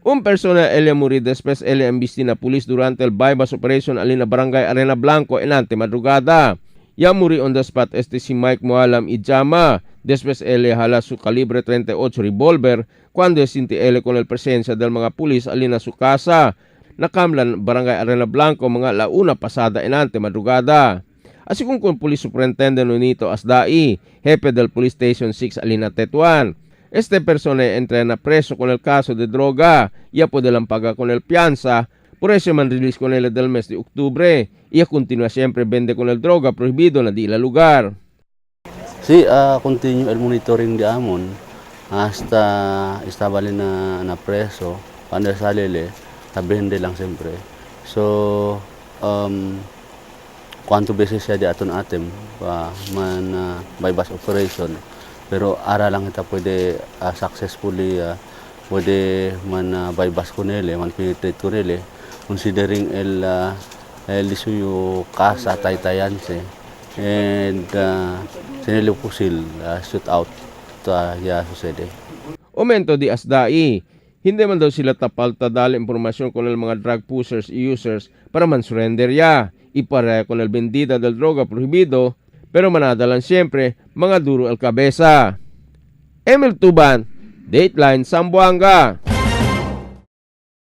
Un persona ele muri después ele embisti na pulis durante el bypass operation alina barangay Arena Blanco enante madrugada. Ya muri on the spot este si Mike Mualam Ijama. Después ele hala su calibre 38 revolver cuando sinti ele con el presencia del mga pulis alina su casa. Nakamlan barangay Arena Blanco mga launa pasada enante madrugada. Así kung con Police Superintendent Nonito Asdai, jefe del Police Station 6 alina Tetuan. Este persona entra na preso con el caso de droga, ya puede paga con el fianza, por eso man release con él del mes de octubre, y continúa siempre vende con el droga prohibido na di la lugar. Sí, continue el monitoring de amon hasta estaba na preso, cuando sale le, vende lang siempre. So, cuánto veces siya di aton atem man bypass operation, pero ara lang ita pwede successfully pwede man bypass ko nila, man penetrate ko nila, considering el lisuyo casa taytayanse and sinilo pusil shoot out ya sucede. Aumento di asdai, hindi man daw sila tapal tadali impormasyon con el mga drug pushers y users para man surrender ya y para con el vendida del droga prohibido, pero manadalan siempre mga duro el cabeza. Emil Tuban, Dateline Zamboanga.